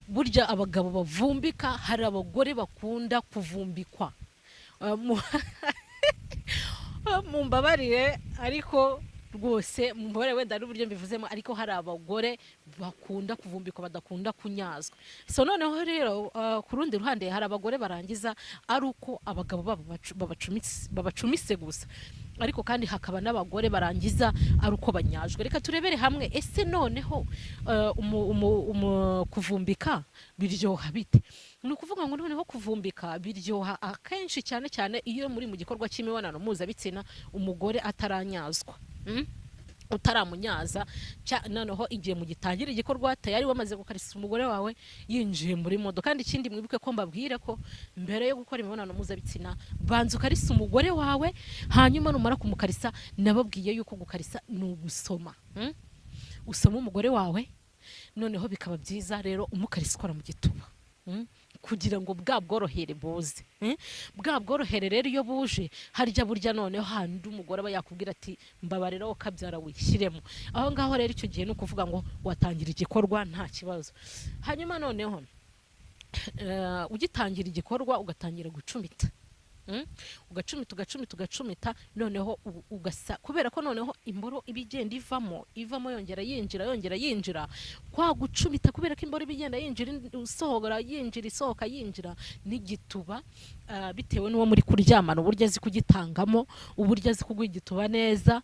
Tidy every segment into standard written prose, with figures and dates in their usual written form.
Burya abagabo bavumbika, hari abagore bakunda kuvumbikwa. Mumbabarire, ariko rwose mumbabarire wenda n'uburyo mbivuzemo, ariko hari abagore bakunda kuvumbikwa, badakunda kunyazwa. So noneho rero, ku rundi ruhande hari abagore barangiza ari uko abagabo babo babacumise gusa, ariko kandi hakaba n'abagore barangiza ari uko banyajwe. Reka turebere hamwe, ese noneho kuvumbika biryoha bite? Ni ukuvuga ngo noneho kuvumbika biryoha akenshi, cyane cyane iyo muri mu gikorwa cy'imibonano mpuzabitsina, umugore ataranyazwa, Utaramunyaza. Noneho igihe mugitangira igikorwa, tayari wamaze gukarisa umugore wawe, yinjiye muri modo. Kandi ikindi, mwibuke ko mbabwire ko mbere yo gukora imibonano mpuzabitsina banza ukarisa umugore wawe. Hanyuma numara kumukarisa, nababwiye yuko gukarisa ni ugusoma, Usoma umugore wawe, noneho bikaba byiza rero umukarisa ukora mu gituba, Kugira ngo bwa bworohere buze, Bwa bworohere rero iyo buje, harya burya noneho handi umugore aba yakubwira ati: "Mbabarira wowe kabyara, wishyiremo aho ngaho." Rero icyo gihe ni ukuvuga ngo watangira igikorwa nta kibazo. Hanyuma noneho ugitangira igikorwa, ugatangira gucumita, Ugacumita, ugacumita, ugacumita, noneho ugasa, kubera ko noneho imboro iba igenda ivamo, ivamo, yongera yinjira, yongera yinjira, kwa gucumita, kubera ko imboro iba igenda yinjira, isohora, yinjira, isohoka, yinjira, n'igituba, bitewe n'uwo muri kuryamana, uburyo azi kugitangamo, uburyo azi kuguha igituba neza,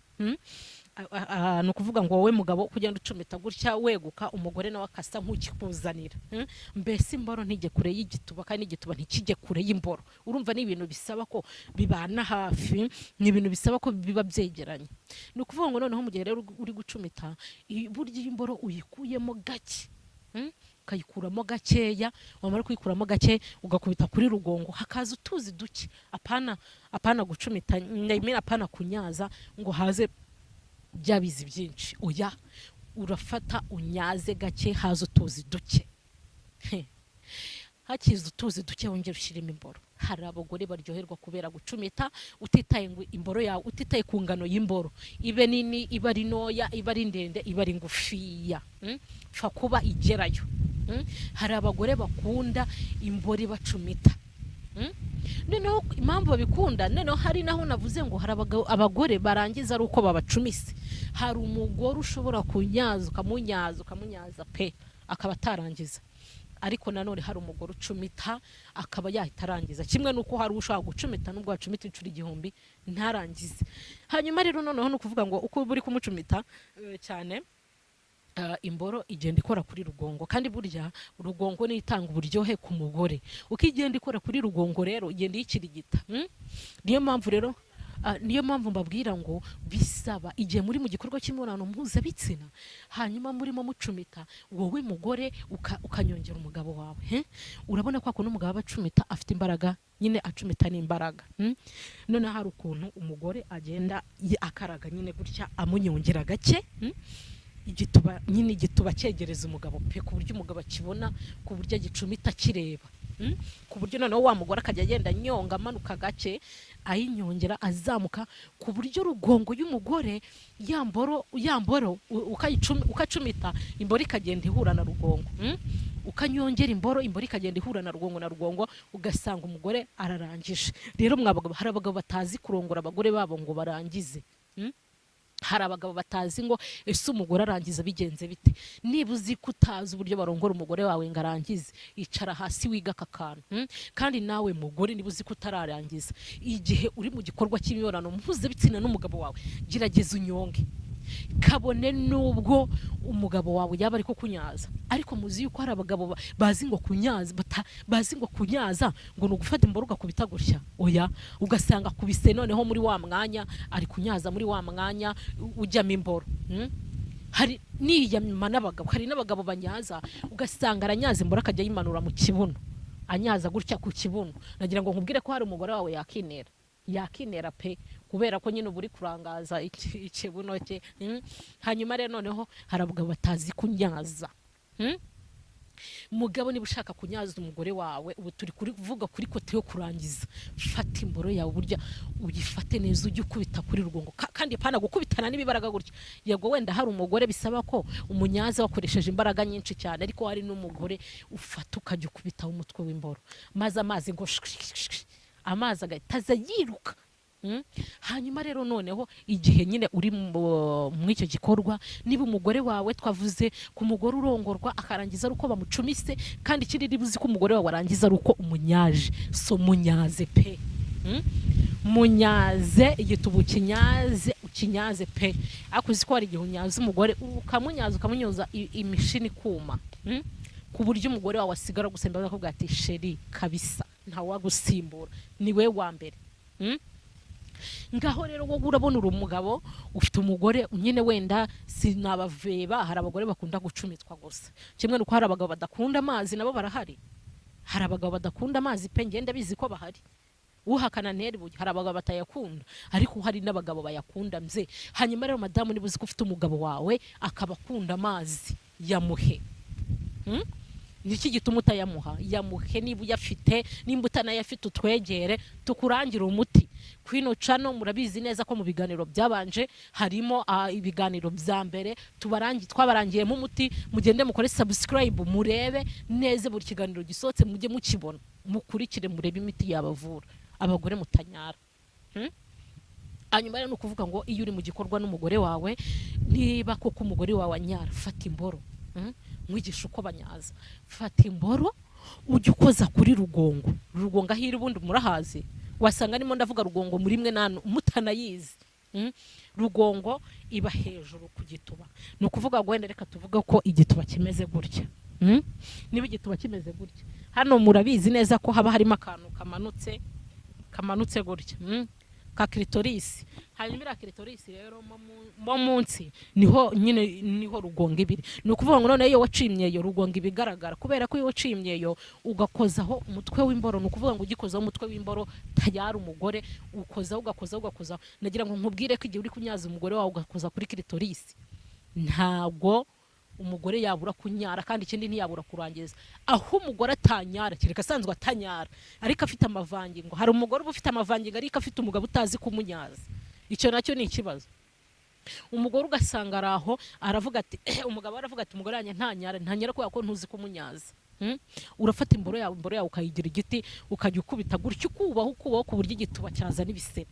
Ni ukuvuga ngo wowe mugabo kugenda ucumita gutya weguka, umugore nawe akasa nk'ukikuzanira, Mbese imboro ntijye kure y'igituba, kandi n'igituba ntikijye kure y'imboro. Urumva ni ibintu bisaba ko bibana hafi, ni ibintu bisaba ko biba byegeranye. Ni ukuvuga ngo noneho mu gihe rero uri gucumita, burya iyo imboro uyikuyemo gake, Ukayikuramo gakeya, wamara kuyikuramo gake ugakubita kuri rugongo, hakaza utuzi duke. Apana, apana gucumita, I mean, apana kunyaza ngo haze bya bizi byinshi. Oya, urafata unyaze gake, haza utuzi duke. He. Hakiza utuzi duke, wongera ushyiremo imboro. Hari abagore baryoherwa kubera gucumita, utitaye ngo imboro yawe, utitaye ku ngano y'imboro, ibe nini, ibe ari ntoya, ibe ari ndende, ibe ari ngufiya, Pfa kuba igerayo, Hari abagore bakunda imboro ibacumita, Noneho impamvu babikunda, noneho hari naho navuze ngo hari abagore barangiza ari uko babacumise. Hari umugore ushobora kunyaza, ukamunyaza, ukamunyaza pe, akaba atarangiza, ariko nanone hari umugore ucumita akaba yahita arangiza, kimwe n'uko hari ushobora gucumita, nubwo wacumita inshuro 1000, ntarangize. Hanyuma rero noneho ni ukuvuga ngo uko uba uri kumucumita cyane, imboro igenda ikora kuri rugongo, kandi burya rugongo niyo itanga uburyohe ku mugore. Uko igenda ikora kuri rugongo rero, igenda iyikirigita, Niyo mpamvu rero, niyo mpamvu mbabwira ngo bisaba igihe muri mu gikorwa cy'imibonano mpuzabitsina, hanyuma murimo mucumita, wowe mugore ukanyongera umugabo wawe, he? Urabona ko kuntu umugabo aba acumita afite imbaraga nyine, acumita n'imbaraga, Noneho hari ukuntu umugore agenda akaraga nyine gutya, amunyongera gake, Igituba nyine, igituba cyegereza umugabo pe, ku buryo umugabo akibona, ku buryo agicumita akireba, Ku buryo noneho wa mugore akajya agenda anyonga, amanuka gake, ayinyongera, azamuka, ku buryo rugongo y'umugore, ya mboro, ya mboro ukacumita, imboro ikagenda ihura na rugongo, Ukanyongera imboro, imboro ikagenda ihura na rugongo na rugongo, ugasanga umugore ararangije. Rero mwa bagabo, hari abagabo batazi kurongora abagore babo ngo barangize, Hari abagabo batazi ngo ese umugore arangiza bigenze bite. Niba uzi ko utazi uburyo barongora umugore wawe ngo arangize, icara hasi wiga aka kantu, Kandi nawe mugore, niba uzi ko utararangiza, igihe uri mu gikorwa cy'imibonano mpuzabitsina n'umugabo wawe, gerageza unyonge, kabone nubwo umugabo wawe yaba ari kunyaza. Ariko muzi yuko hari abagabo bazi ngo kunyaza, bazi ngo kunyaza ngo ni ugufata imboro ugakubita gutya. Oya, ugasanga akubise noneho muri wa mwanya ari kunyaza, muri wa mwanya ujyamo imboro, Hari niyama n'abagabo, hari n'abagabo banyaza, ugasanga aranyaza imboro akajya ayimanura mu kibuno, anyaza gutya ku kibuno. Nagira ngo nkubwire ko hari umugore wawe yakinera, yakinera pe, kubera ko nyine uba uri kurangaza ikibuno cye, Hanyuma rero noneho hari abagabo batazi kunyaza, Mugabo, niba ushaka kunyaza umugore wawe, ubu turi kuvuga kuri côté yo kurangiza, fata imboro yawe, burya uyifate neza, ujye ukubita kuri rugongo. Kandi pana gukubitana n'ibibaraga gutya. Yego, wenda hari umugore bisaba ko umunyaza wakoresheje imbaraga nyinshi cyane, ariko hari n'umugore ufata ukajya ukubitaho umutwe w'imboro, maze amazi ngo shwi, amazi agahita aza yiruka. Hanyuma rero noneho igihe nyine uri muri icyo gikorwa, niba umugore wawe, twavuze ku mugore urongorwa akarangiza ari uko bamucumise, kandi ikindi niba uzi ko umugore wawe arangiza ari uko umunyaje, so munyaze pe. Munyaze igitubu, kinyaze, ukinyaze pe. Ariko uzi ko hari igihe unyaza umugore, ukamunyaza, ukamunyoza, imishini ikuma, Ku buryo umugore wawe asigara gusemba akakubwira ati: "Chéri, kabisa ntawagusimbura, ni we wa mbere." Ngaho rero wowe urabona uri umugabo ufite umugore nyine, wenda sinabaveba, hari abagore bakunda gucumitwa gusa, kimwe nuko hari abagabo badakunda amazi, nabo barahari. Hari abagabo badakunda amazi pe, ngenda bizi ko bahari, uhakana nteri buye. Hari abagabo batayakunda, ariko hari n'abagabo bayakunda mze. Hanyuma rero madamu, niba uzi ko ufite umugabo wawe akaba akunda amazi, yamuhe. Niki gituma utayamuha? Yamuhe niba uyafite. Nimba utanayafite, utwegere tukurangire umuti. Kwino channel murabizi neza ko mu biganiro byabanje harimo ibiganiro bya mbere twabarangiyemo umuti. Mugende mukore subscribe, murebe neza buri kiganiro gisohotse, mujye mukibona, mukurikire, murebe imiti yabavura abagore mutanyara. Hanyuma rero ni ukuvuga ngo iyo uri mu gikorwa n'umugore wawe, niba koko umugore wawe anyara, fata imboro, Mwigisha uko banyaza. Fata imboro ujye ukoza kuri rugongo. Rugongo aho iri ubundi murahazi, wasanga ndimo ndavuga rugongo muri mwe nanu mutanayizi. Rugongo iba hejuru ku gituba. Ni ukuvuga ngo wenda reka tuvuge ko igituba kimeze gutya. Niba igituba kimeze gutya, hano murabizi neza ko haba harimo akantu kamanutse, kamanutse gutya, Ka clitoris. Hanyuma iriya clitoris rero mo munsi niho nyine niho rugongo ibiri. Ni ukuvuga ngo noneho iyo waciye imyeyo, rugongo iba igaragara, kubera ko iyo waciye imyeyo ugakozaho umutwe w'imboro, ni ukuvuga ngo ugikozaho umutwe w'imboro tayari umugore ukozaho, ugakozaho, ugakozaho. Nagira ngo nkubwire ko igihe uri kunyaza umugore wawe ugakoza kuri clitoris, ntabwo umugore yabura kunyara, kandi ikindi ntiyabura kurangiza. Aho umugore atanyara, kereka asanzwe atanyara ariko afite amavangingo. Hari umugore uba ufite amavangingo ariko afite umugabo utazi kumunyaza, icyo nacyo ni ikibazo. Umugore ugasanga ari aho aravuga ati, umugabo aravuga ati: "Umugore wanjye ntanyara, ntanyara kubera ko ntuzi kumunyaza." Urafata imboro yawe, imboro yawe ukayigira igiti, ukajya ukubita gutya, ukubaho, ukubaho, ku buryo igituba cyazana ibisebe.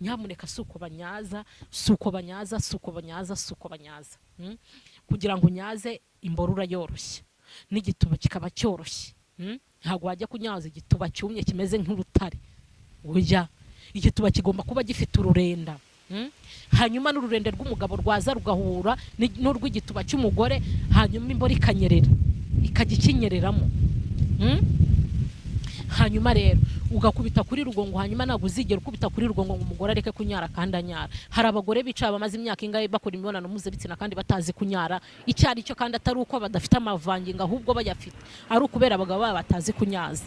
Nyamuneka, si uko banyaza, si uko banyaza, si uko banyaza, si uko banyaza. Kugira ngo unyaze, imboro urayoroshya n'igituba kikaba cyoroshye. Ntabwo wajya kunyaza igituba cyumye kimeze nk'urutare, oya. Igituba kigomba kuba gifite ururenda. Hanyuma n'ururenda rw'umugabo rwaza rugahura n'urw'igituba cy'umugore, hanyuma imboro ikanyerera, ikajya ikinyereramo. Hanyuma rero ugakubita kuri rugongo. Hanyuma ntabwo uzigera ukubita kuri rugongo ngo umugore areke kunyara kandi anyara. Hari abagore bicaye bamaze imyaka ingahe bakora imibonano mpuzabitsina kandi batazi kunyara icyo ari cyo, kandi atari uko badafite amavangingo, ahubwo bayafite, ari ukubera abagabo babo batazi kunyaza.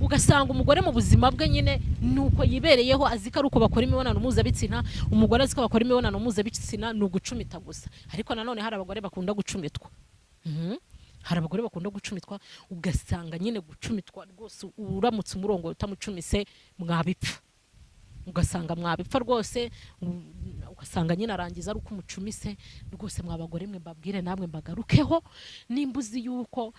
Ugasanga umugore mu buzima bwe nyine ni uko yibereyeho, azi ko ari uko bakora imibonano mpuzabitsina. Umugore azi ko bakora imibonano mpuzabitsina ni ugucumita gusa. Ariko nanone hari abagore bakunda gucumitwa. Hari abagore bakunda gucumitwa, ugasanga nyine gucumitwa rwose, uramutse umurongo utamucumise mwabipfa, ugasanga mwabipfa rwose, ugasanga nyine arangiza ari uko umucumise rwose. Mwabagore mwe, mbabwire namwe mbagarukeho, nimba uzi yuko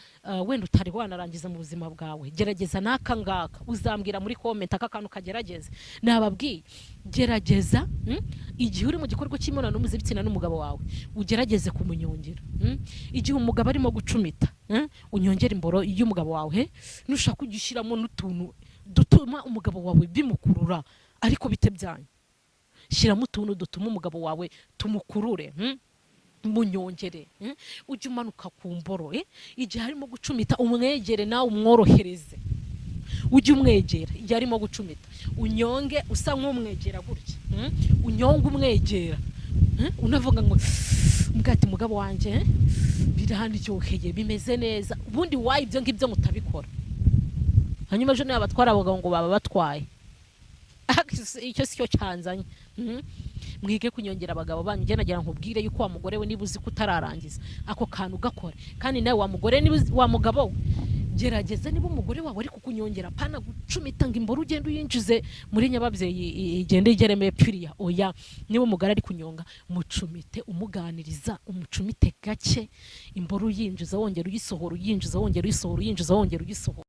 wenda utari wanarangiza mu buzima bwawe, gerageza n'aka ngaka, uzambwira muri comment. Aka kantu kagerageze, nababwiye, gerageza, Igihe uri mu gikorwa cy'imibonano mpuzabitsina n'umugabo wawe, ugerageze kumunyongera. Igihe umugabo arimo gucumita, unyongera imboro y'umugabo wawe, nushaka ujye ushyiramo n'utuntu dutuma umugabo wawe bimukurura, ariko bite byanyu, shyiramo utuntu dutuma umugabo wawe tumukurure, Munyongere, Ujye umanuka ku mboro, Igihe arimo gucumita umwegere nawe umworohereze, ujye umwegera igihe arimo gucumita, unyonge usa nk'umwegera gutya, Unyonge umwegera, Unavuga ngo mbwa ati: "Mugabo wanjye, birandyoheye, bimeze neza." Ubundi wayi ibyo ngibyo mutabikora, hanyuma ejo niba batwara abagabo ngo baba batwaye. Ariko icyo si cyo cyanzanye. Mwige kunyongera abagabo banyu. Njye nagira nkubwire yuko wa mugore we, niba uzi ko utararangiza, ako kantu ugakore. Kandi nawe wa mugore, niba wa mugabo we, gerageza niba umugore wawe ari kukunyongera, pana gucumita ngo imboro ugende uyinjize muri nyababyeyi, igende igeremo epfiriya. Oya, niba umugore ari kunyonga, mucumite umuganiriza, umucumite gake, imboro uyinjiza wongera uyisohora, uyinjiza wongera uyisohora, uyinjiza wongera uyisohora.